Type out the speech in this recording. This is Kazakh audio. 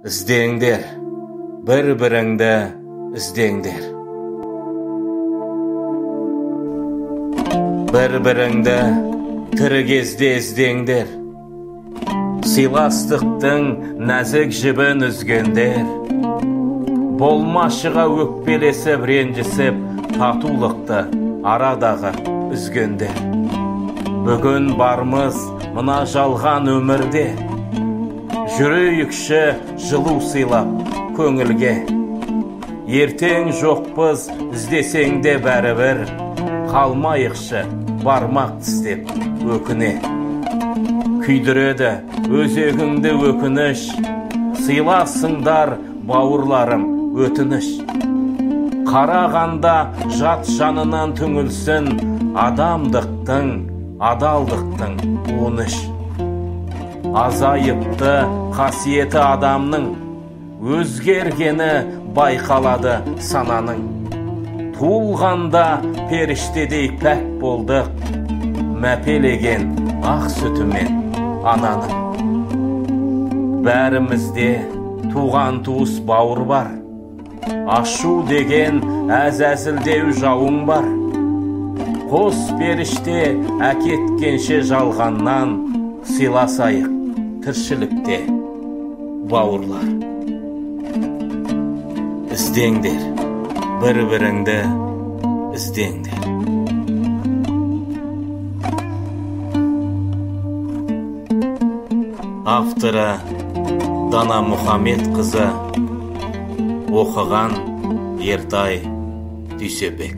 Іздеңдер, бір-біріңді іздеңдер. Бір-біріңді тірі кезде іздеңдер. Сыйластықтың нәзік жібін үзгендер. Болмашыға өкпелесіп, ренжісіп, татулықты арадағы үзгендер. Бүгін бармыз мына жалған өмірде. Жүрейікші жылу сыйлап көңілге. Ертең жоқпыз іздесең де бәрібір, қалмайықшы бармақ тістеп өкіне. Күйдіреді өзегіңді өкініш, сыйласыңдар бауырларым өтініш. Қарағанда жат жанынан түңілсін, адамдықтың, адалдықтың уыныш. Азайыпты қасиеті адамның, өзгергені байқалады сананың. Туылғанда періштедей пәк болдық, мәпелеген ақ сүтімен ананың. Бәрімізде туған туыс бауыр бар, ашу деген әзәзілдеу жауың бар. Қос періште әкеткенше жалғаннан, сыйласайық тіршілікте бауырлар. Іздеңдер, бір-біріңді іздеңдер. Авторы Дана Мұхамедқызы, оқыған Ертай Дүйсебек.